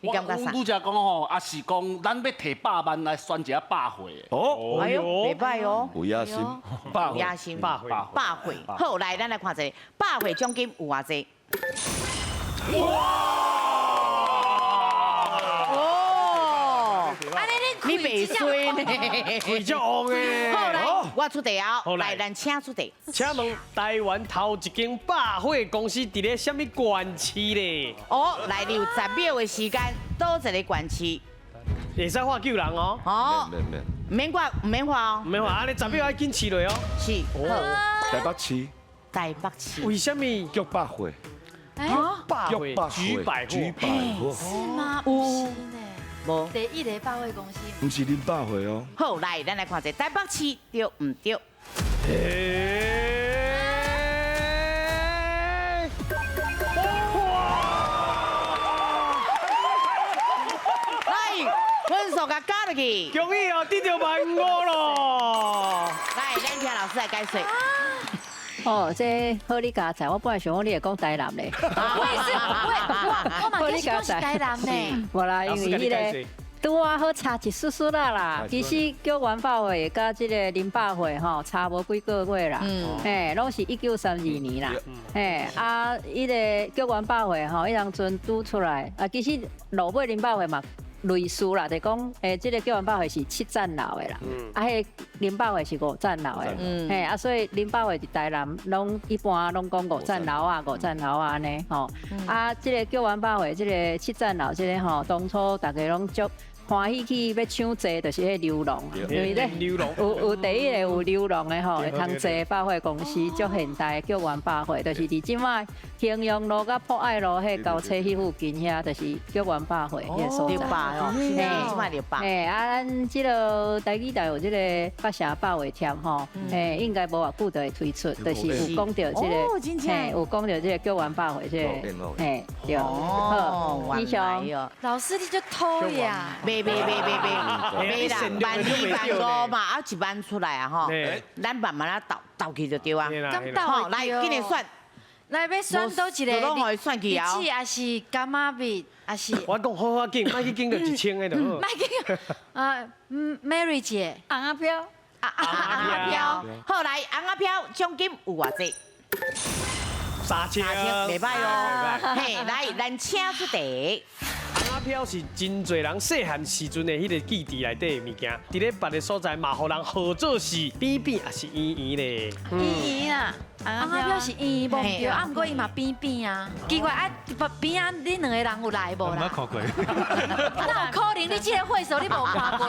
你感覺啥？我拄才講吼，啊是講咱欲提百萬來選一下百歲的。哦，哎喲，袂䆀哦。有野心，有野心，百歲，百歲。好，來，咱來看一下，百歲獎金有偌濟？哇！哦，你袂衰呢？開足旺的。好，來，我出題哦。來，咱請出題。請問台灣頭一間百貨公司佇咧啥物縣市咧？哦，來，你有10秒的時間，佗一个縣市？會使畫救人哦。哦，免免掛，毋免畫哦。毋免畫，啊，你10秒愛緊試落哦。是。台北市。台北市。為啥物？叫百貨。百貨。舉百貨。是嗎？毋是呢。無。第一个百貨公司。毋是林百貨哦。好，來，咱來看一下台北市對毋對？來，分數共加落去。恭喜哦，得著15,000咯。來，咱聽老師來解說。哦，這好你佳哉，我本來想講你會講台南咧。我也是，我嘛其實講是台南呢。無啦，因為彼個拄仔好差一絲絲啦啦。其實菊元百貨佮這個林百貨吼，差無幾個月啦。嘿，攏是1932年啦。嘿，啊，彼個菊元百貨吼，彼當陣拄出來，啊，其實落尾林百貨嘛。類似啦，就講，這個菊元百貨是7層樓的啦，啊，彼個林百貨是5層樓的，嘿，啊，所以林百貨佇台南攏一般攏講5層樓啊，5層樓啊按呢吼，啊，這個菊元百貨這個7層樓這個吼，當初大家攏足歡喜去欲搶坐，就是彼流浪，因為咧有第一個有流浪的吼，會通坐百貨公司，足現代菊園百貨，就是佇這擺衡陽路佮博愛路彼交叉彼附近遐，就是菊園百貨彼个所在。嘿，啊，咱這个台語台有這個北城百貨店吼，嘿，應該無偌久就會推出，就是有講到這個，嘿，有講到這個菊園百貨這個，嘿，對。好，以上。老師你就偷呀？袂袂袂袂袂啦，萬二萬五嘛，啊一萬出來啊吼，咱慢慢仔鬥鬥去就對啊。敢鬥？好，來，緊來選。來，欲選佗一個？攏予伊選去啊！栗子，還是柑仔蜜，還是？我講好好緊，莫去揀著一千个就好。莫去啊，Mary 姐，尪仔飄，尪仔飄，好來，尪仔飄獎金有偌濟？3000，袂歹哦。嘿，來，咱請出題。尪仔飄是真濟人細漢時陣的彼个記憶內底的物件，佇咧別个所在嘛，予人號做是扁扁，抑是圓圓咧。圓圓啊，尪仔飄是圓圓，無毋對，啊，毋過伊嘛扁扁啊。奇怪啊，邊仔恁兩個人有來無啦？毋捌看過。哪有可能？你這個歲數你無看過？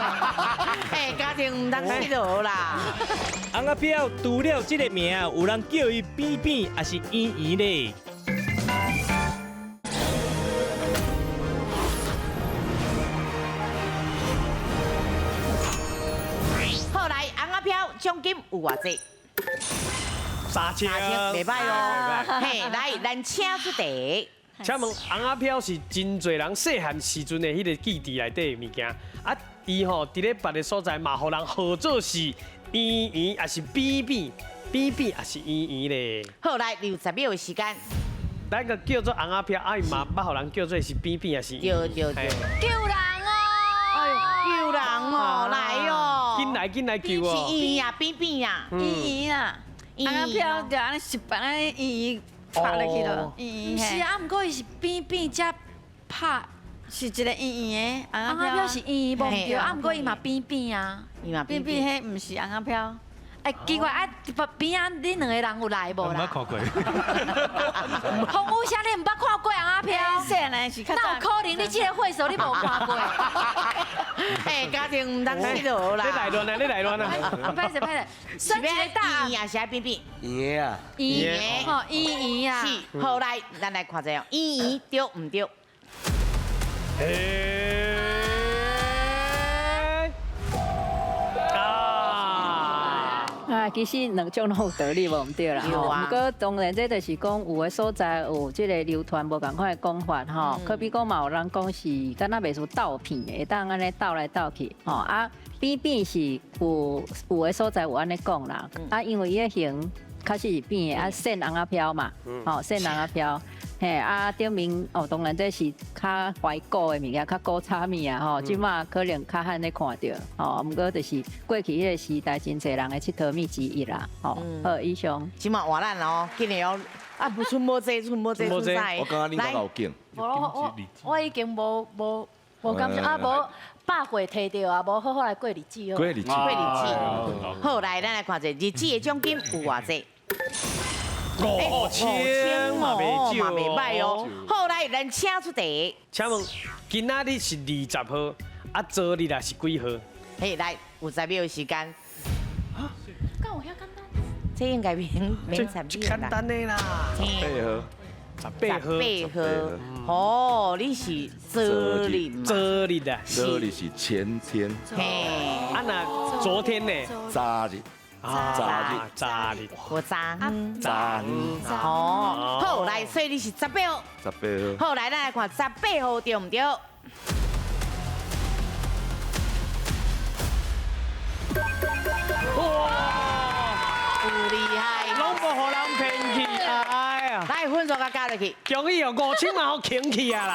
哎，家庭毋通失落啦。尪仔飄除了這个名，有人叫伊扁扁，抑是圓圓咧。好來，尪仔飄獎金有偌濟？3000，袂歹哦。嘿，來，咱請出題。請問尪仔飄是真濟人細漢時陣的彼个記憶內底的物件，啊，伊吼佇咧別个所在嘛，予人號做是圓圓，抑是扁扁，扁扁，抑是圓圓咧。好，來，你有10秒的時間。咱個叫做尪仔飄，啊伊嘛捌予人叫做是扁扁，抑是圓對對對。救人哦！哎呦，救人哦，來哦！緊來緊來救哦！是圓啊，扁扁啊，圓圓啊，尪仔飄就按呢十八按呢圓圓拍落去咯，圓圓。毋是啊，毋過伊是扁扁才拍，是一個圓圓的。尪仔飄是圓圓，無毋對，啊，毋過伊嘛扁扁啊，伊嘛扁扁，彼毋是尪仔飄。哎，奇怪啊，邊仔恁兩個人有來無啦？毋捌看過。風雨聲，你毋捌看過尪仔飄？細漢時較哪有可能？你這個歲數你無看過？哎，家庭毋通失落啦！你來亂啊！你來亂啊！歹勢歹勢，選一個答圓還是愛扁扁？圓的啊。圓的吼，圓圓啊。是，好來，咱來看一下，圓圓對毋對？啊，其實兩種攏有道理，無毋對啦。毋過當然，這就是講有的所在有這个流傳無仝款的講法吼。可比講嘛，有人講是敢若袂輸鬥片的，會當按呢鬥來鬥去吼。啊，扁扁是有的所在有按呢講啦。啊，因為伊的形確實是扁的，啊，線尪仔飄嘛，吼，線尪仔飄。嘿，啊，頂面哦，當然這是較懷古的物件，較古早物啊，吼，這馬可能較罕咧看著，吼，毋過就是過去彼个時代，真濟人的𨑨迌物之一啦，吼。好，以上。這馬換咱哦，緊來哦，啊，無剩無濟，剩無濟，剩啥？我感覺恁較有勁。我已經無感覺啊，無百貨提著啊，無好好來過日子哦。過日子，過日子。好，來，咱來看一下日子的獎金有偌濟？ 5000嘛袂少，嘛袂歹哦。好，來，咱請出題。請問今仔日是20號，啊，昨日啊是幾號？嘿，來，有10秒的時間。敢有遐簡單？這應該免免10秒啦。簡單的啦。18號。18號。18號。哦，你是昨日嘛？昨日啊。昨日是前天。嘿。啊那昨天呢？昨日。昨日，昨日，我昨，昨，哦，好，來，所以你是18號。18號。好，來，咱來看18號對毋對？哇，有厲害，攏無予人騙去，哎呀，來分數佮加落去，恭喜哦，5000嘛予囥去啊啦。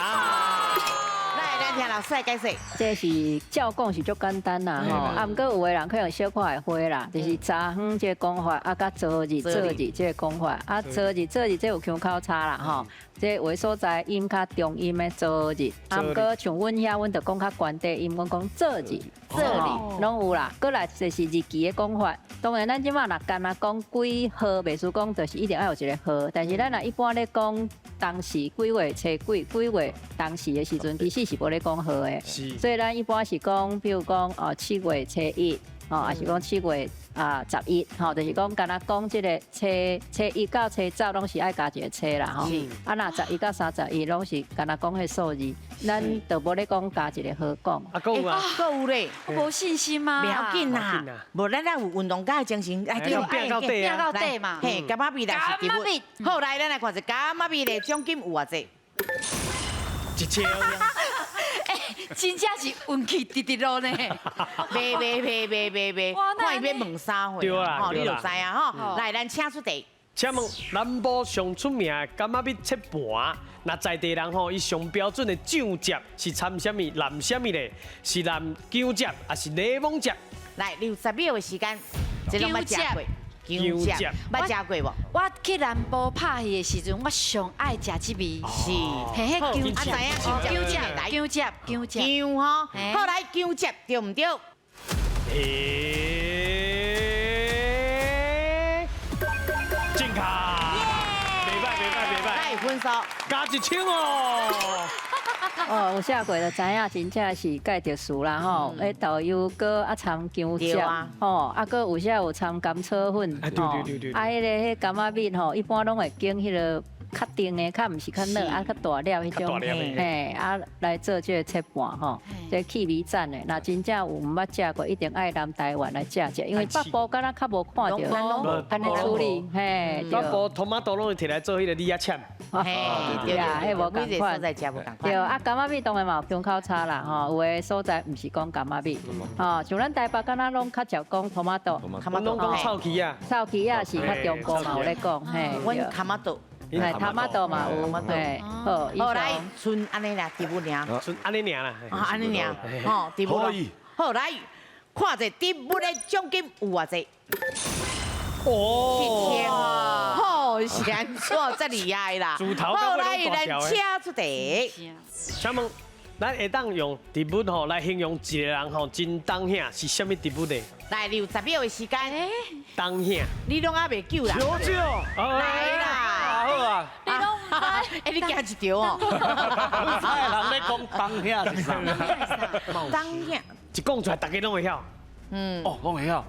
來，咱聽老師來解釋。這是照講是足簡單啦，吼，啊，毋過有的人可能小可會花啦，就是昨昏這个講法，啊，佮昨日、昨日這个講法，啊，昨日、昨日這有腔口差啦，吼，這有的所在音較重音的昨日，啊，毋過像阮遐，阮就講較懸低音，阮講做日，做日攏有啦。閣來就是日期的講法，當然咱這馬若干焦講幾號，袂輸講就是一定愛有一個號，但是咱若一般咧講當時幾月初幾，幾月當時的時陣，其實是無咧講號的。所以咱一般是講，比如講哦7月初1，哦，抑是講7月11，吼，就是講干焦講這個初1到初10攏是愛加一個初啦，吼。啊，若11到31攏是干焦講彼數字，咱就無咧講加一個號講。啊，閣有啊，閣有咧，我無信心啊。袂要緊啦，無咱咱有運動家的精神，來拼到底啊，拼到底嘛。嘿，柑仔蜜來是植物。好，來，咱來看一下柑仔蜜的獎金有偌濟？1000。真正是運氣直直落呢。袂袂袂袂袂袂，看伊欲問啥貨，吼，你就知影吼。來，咱請出題。請問南部上出名的柑仔蜜切盤，若在地人吼，伊上標準的醬汁是摻啥物？淋啥物咧？是淋薑汁，抑是檸檬汁？來，你有10秒的時間，這攏捌食過。薑汁，捌食過無？我去南部拍戲的時陣，我上愛食這味。是，嘿，彼薑汁，薑汁，薑汁，薑汁。薑吼，好來，薑汁對毋對？正確。袂歹，袂歹，袂歹。來分數。加1000哦。哦，有寫過就知影，真正是蓋特殊啦吼。彼豆油膏啊，摻薑汁，吼，啊，閣有時有摻甘草粉，吼，啊，彼柑仔蜜吼，一般攏會揀彼个較甜的，較毋是較軟，啊，較大粒彼種，嘿，啊，來做這个切盤吼，這氣味讚的。若真正有毋捌食過，一定愛南台灣來食食，因為北部敢若較無看著，按呢處理，嘿，北部トマト攏會提來做彼个李仔攕，嘿，對啊，彼無仝款，對，啊，柑仔蜜當然嘛有香口差啦，吼，有的所在毋是講柑仔蜜，吼，像咱台北敢若攏較少講トマト，阮攏講臭棋仔，臭棋仔是較中國嘛有咧講，嘿，阮トマト。嘿，トマト嘛有，嘿，好，好來，賰按呢啦，植物爾，賰按呢爾啦，啊，按呢爾，吼，植物。好來，看者植物的獎金有偌濟？哦，1000，好，是按怎這厲害啦？好來，咱請出題。請問，咱會當用植物吼來形容一個人吼真當兄是啥物植物呢？來，你有10秒的時間。當兄，你攏猶未救啦？求救！來啦！好啊！你攏毋知？欸，你驚一條哦！有人咧講當兄是啥？當兄一講出來，大家攏會曉。嗯。哦，攏會曉。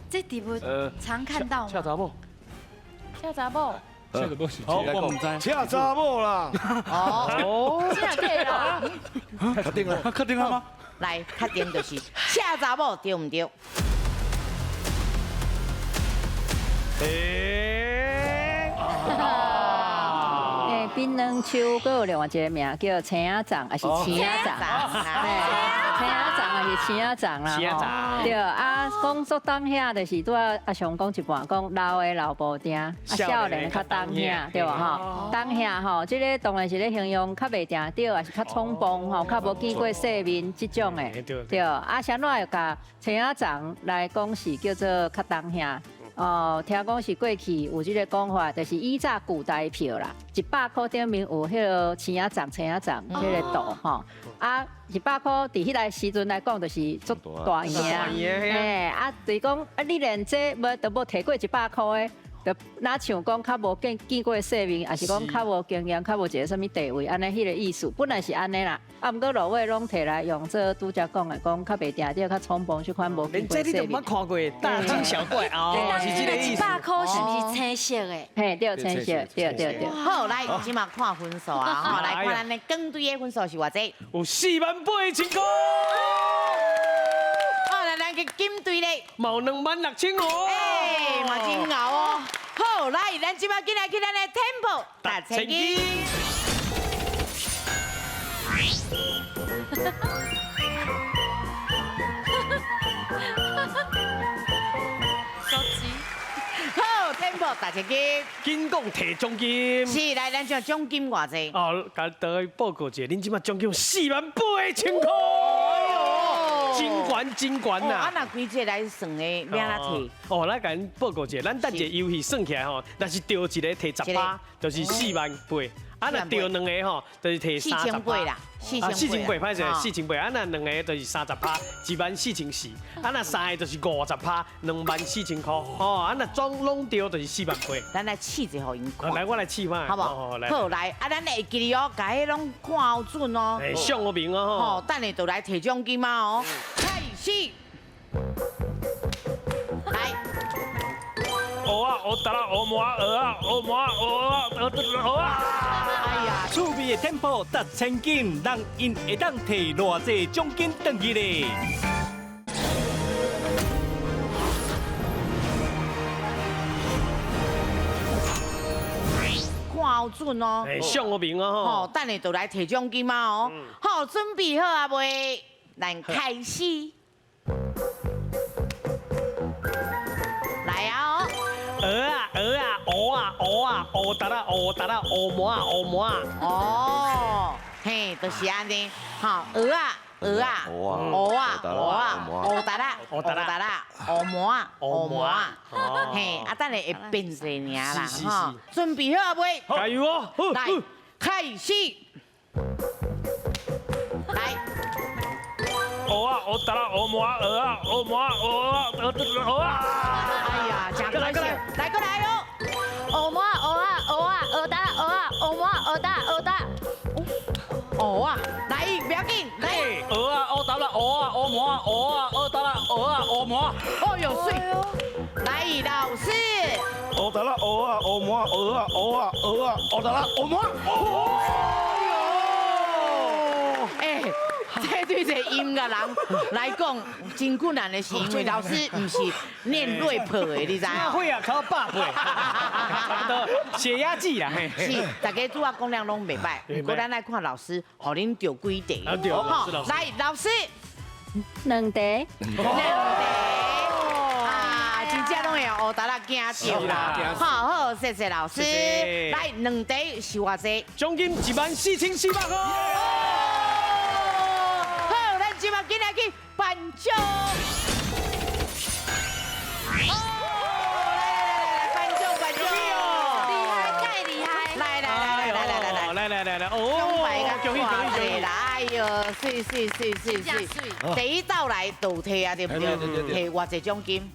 這植物常看到嗎？赤查某。赤查某。這個都是。我毋知。赤查某啦。哦。真的假啦？確定了？確定了嗎？來，確定就是赤查某，對毋對？欸，檳榔樹閣有另外一個名叫青仔粽，抑是青仔粽？青仔粽抑是青仔粽啦。對啊，講說當兄就是拄仔阿雄講一半，講老的老無定，啊少年的較當兄，對無吼？當兄吼，這个當然是咧形容較袂定著，抑是較衝動吼，較無見過世面這種的。對，啊，啥怎會共青仔粽來講是叫做較當兄？哦，聽講是過去有這个講法，就是以早古代票啦，100箍頂面有彼个青仔粽、青仔粽彼个圖吼。啊，100箍佇彼个時陣來講，就是足大贏。嘿，啊，就是講啊，你連這無都無提過100箍的，就若像講較無見過世面，抑是講較無經驗，較無一个啥物地位，按呢彼个意思，本來是按呢啦。啊，毋過落尾攏提來用做拄才講的，講較袂定著，較衝動，這款無見過世面。連這你都毋捌看過，大驚小怪哦，是這个意思。 100箍是毋是青色的？嘿，對，青色，對對對。好，來，這馬看分數啊，吼，來看咱的港隊的分數是偌濟？有48000塊。好，來，咱的金隊咧，嘛有26000哦。欸，嘛真𠢕哦。好，來，咱這馬緊來去咱的 Tempo 達千金。手機。好，Tempo 達千金。緊講提獎金。是，來，咱這獎金偌濟？哦，共大家報告一下，恁這馬獎金48000塊。真懸真懸呐！啊，若規個來算的，欲按怎提？哦，來共恁報告一下，咱等一下遊戲算起來吼，若是著一个提10趴，就是48000。啊，若著兩个吼，就是提30趴。啦，4800，歹勢，4800。啊，若兩个就是30趴，14,400。啊，若三个就是50趴，24,000箍。哦，啊，若總攏著就是4萬八。咱來試一下予𪜶看。來，我來試看。好無？好，來，啊，咱會記得哦，共彼攏看好準哦。上個名哦。吼，等下就來提獎金啊哦。開始。來。蚵仔、烏達仔、烏麻、蚵仔、烏麻、蚵仔、蚵蚵仔。哎呀，趣味的 tempo 达千金，人𪜶會當提偌濟獎金轉去咧？看好準哦，上個名哦，吼，等下就來提獎金啊哦，好，準備好啊未？咱開始。來啊！蚵仔、蚵仔、蚵仔、蚵仔、烏達仔、烏達仔、烏麻、烏麻。哦，嘿，就是按呢，吼，蚵仔、蚵仔、蚵仔、蚵仔、烏達仔、烏達仔、烏麻、烏麻，嘿，啊，等下會變一個爾啦，吼，準備好啊未？加油哦！來，開始。來。蚵仔、烏達仔、烏麻、蚵仔、烏麻、蚵仔、蚵蚵仔。哎呀，真可惜，來過來哦。烏麻、蚵仔、蚵仔、烏達仔、蚵仔、烏麻、烏達、烏達。蚵仔，來，不要緊，來。蚵仔、烏達仔、蚵仔、烏麻、蚵仔、烏達仔、蚵仔、烏麻。哦喲，媠。來，老師。烏達仔、蚵仔、烏麻、蚵仔、蚵仔、蚵仔、烏達仔、烏麻。哎。這對一個音樂人來講真困難的是，因為老師毋是念 rap 的，你知影？會啊，考100倍，差不多血壓計啦。是，大家拄仔講了攏袂䆀，不過咱來看老師，予恁著幾題。好，來，老師。兩題。兩題。啊，真正攏會用烏達仔驚著啦。好好，謝謝老師。來，兩題是偌濟？獎金14,400箍。這馬緊來去頒獎！哦，來來來來，頒獎頒獎！厲害，太厲害！來來來來來來來來來來來，哦，恭喜恭喜恭喜！哎呦，媠媠媠媠媠！第一道來就提啊，對不對？提偌濟獎金？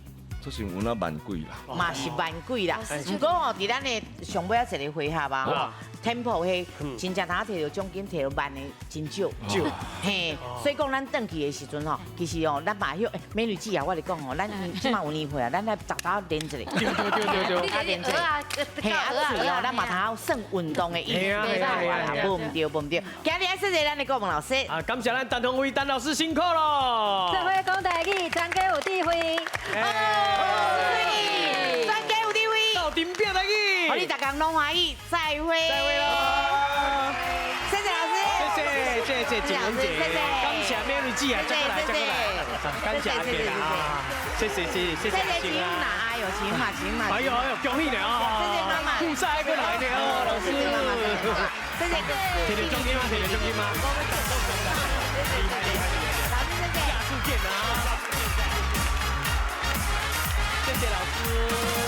這是有那萬幾啦，嘛是萬幾啦。毋過吼，佇咱的上尾仔一個回合啊，tempo 彼真正通提著獎金，提著萬的真少。少。嘿，所以講咱轉去的時陣吼，其實哦，咱嘛許美女姊啊，我咧講吼，咱這馬有年歲啊，咱來逐逐練一下。對對對對對。練一下。嘿，啊喙哦，咱嘛通算運動的意思啦，無毋對，無毋對。今日愛謝謝咱的顧問老師。啊，感謝咱陳鴻威陳老師辛苦咯。做伙講台語，全家有智慧。全家有智慧，鬥陣拼台語，予你逐工攏歡喜，再會。再會囉。謝謝老師。謝謝謝謝靜文姐，感謝美女姊啊，再過來再過來，感謝阿杰啊，謝謝謝謝謝謝謝啊，哎呦，請嘛請嘛。哎呦哎呦，恭喜你啊！謝謝媽媽。富賽過來的哦，老師。謝謝媽媽，謝謝。提到獎金嗎？提到獎金嗎？老師謝謝。下次見啊！謝謝老師。